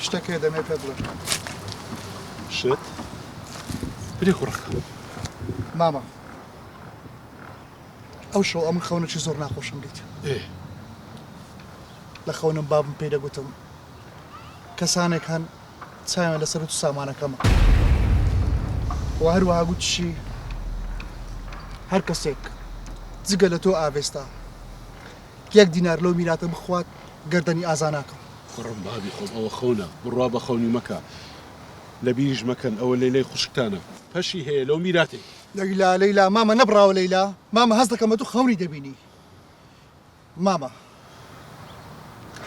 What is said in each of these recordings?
شتێک هەیە دەمەوێت پێت بڵێم. شت؟ برێ کوڕەکەم. مامە ئەو شەو ئەمن خەونێکی زۆر ناخۆشم دیت. ئێ. لە خەونم بابم پێی دەگوتم کەسانێک هەن چاویان لەسەر و سامانەکەمە و هەروەها گوتیشی هەر کەسێک جگە لە تۆ ئاڤێستا یەک دینار لەو میراتە بخوات گەردەنی ئازا ناکەم. کوڕم بابی خۆم ئەوە خەونە بڕوا بە خەونی مەکە لەبیریش مەکەن ئەوە لەیلای خوشکتانە پەشی هەیە لەو میراتەی. لەیلا لەیلا مامە نەبڕاوە لەیلا مامە هەست دەکەم ئەتوو خەونی دەبینی مامە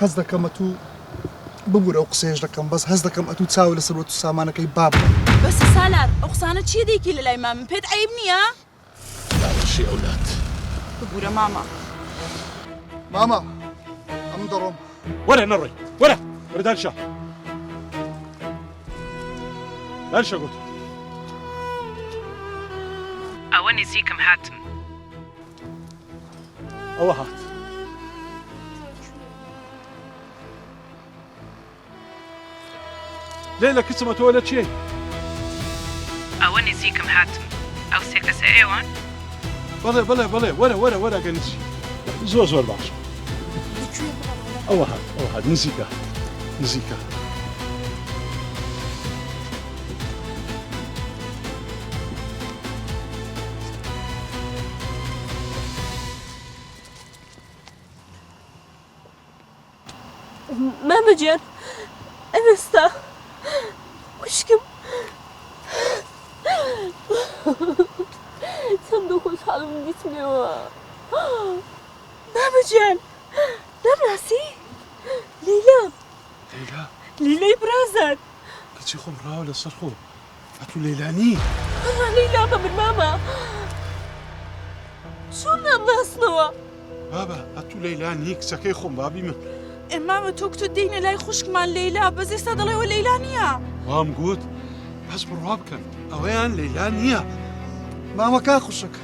هەست دەکەم ئەتوو ببورە ئەو قسەیەش دەکەم بەس هەست دەکەم ئەتوو چاوت لە سەروەت و سامانەکەی بابمە. بەسە سالار ئەو قسانە چیە دەیکەی لەلای مامم پێت عەیب نیە؟ دادەشی ئەولاد. ببورە مامە. مامە ئەمن دەڕۆم. وەرە نەڕۆی وەرە وەرە دانیشە دانیشە گوت. ئەوە نزیکم هاتم. ئەوە هات. لەیلا کچم ئەتۆ لە کێی؟ ئەوە نزیکم هاتم ئەو سێ کەسە ئێوەن؟ بەڵێ بەڵێ بەڵێ وەرە وەرە وەرە گە نزیک زۆر زۆر باشە ئەوە هات ئەوە هات نزیکە نزیکە. مامە گیان ئەوێستا خوشکم چەندە خۆشحاڵم دیتمەوە مامە گیان نامناسی لەیلام لەیلا لەیلای برازات کچی خۆم ڕاوە لەسەر خۆ ئەتوو لەیلا نی؟ وەڵا لەیلا بە من مامە چۆن نامناسنەوە؟ بابە ئەتوو لەیلا نی کچەکەی خۆم بابی من. ئێ مامە تۆ کوتت دێینە لای خوشکمان لەیلا بەس ئێستا دەڵێ ئەوە لەیلا نییە. وام گوت بەس بڕوا بکەن ئەوەیان لەیلا نییە. مامە کا خوشک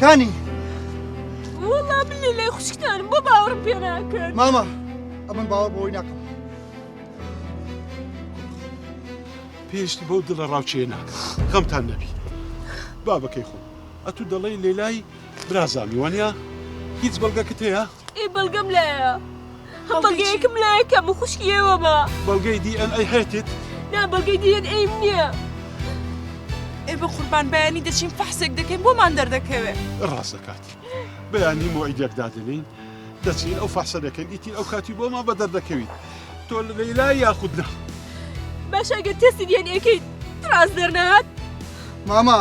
کانی؟ وەڵا من لەیلای خوشکتانم بۆ باوەڕم پێ ناکەن؟ مامە ئەمن باوەڕ بەوەی ناکەم. پێشتی بەو دڵە ڕاوچێ ناکەم غەمتان نەبی بابەکەی خۆم ئەتوو دەڵێی لەیلای برازامی وانە هیچ بەڵگەکت هەیە؟ ئێ بەڵگەم لایە هەم بەڵگەیەکم لایە کە من خوشکی ئێوەمە. بەڵگەی دی ئێن ئەی هەیتت؟ نا بەڵگەی دی ئێن ئەیم نییە. ئێ بە قوربان بەیانی دەچین فەحسێک دەکەین بۆمان دەردەکەوێ. ڕاست دەکات بەیانی مۆعیدێک دادەنێین دەچین ئەو فەحسە دەکەین ئیتر ئەو کاتی بۆمان بەدەر دەکەویت تۆ لە لەیلای یاخود نا. باشە ئەگەر تێستی دی ئێن ئەیکەی ڕاست دەرنەهات؟ مامە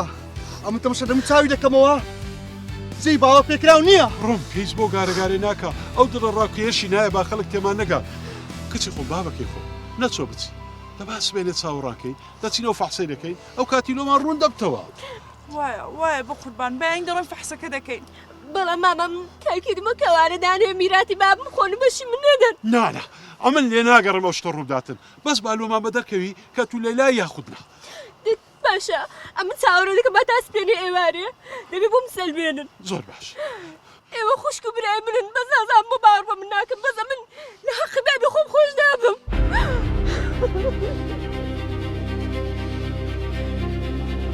ئەمن تەمەشا دەم و چاوی دەکەمەوە جێی باوەڕ پێکراو نییە. ڕۆم هیچ بۆ گارەگارێ ناکا ئەو دڵە ڕاکێیەشی نایە با خەڵک تێمان نەگا کچی خۆم بابەکەی خۆم نەچۆ بچی دەبا سبەینێ چاوەڕانکەین دەچین ئەو فەحسەی دەکەین ئەو کاتی لۆمان ڕوون دەبتەوە. وایە وایە بەقوربان بەیانی دەڕۆین فەحسەکە دەکەین. بەڵام مامە من تاکیدمە کەوانە دانەوێ میراتی بابم خۆن و بەشی من نەدەن. نا نا ئەمن لێ ناگەڕێم ئەو شتە ڕووبداتن بەس با لۆمان بەدەرکەوی کە تو لەیلای یاخود نا. دە باشە ئەمن چاوەڕێ دەکەم با تا سپێنێ ئێوارێ دەبێ بۆم سەلمێنن. زۆر باش. ئێوە خوشک و برای منن بەس نازانم بۆ باوەڕ بە من ناکەن بەس ئەمن لە حەقی بابی خۆم خۆش نابم.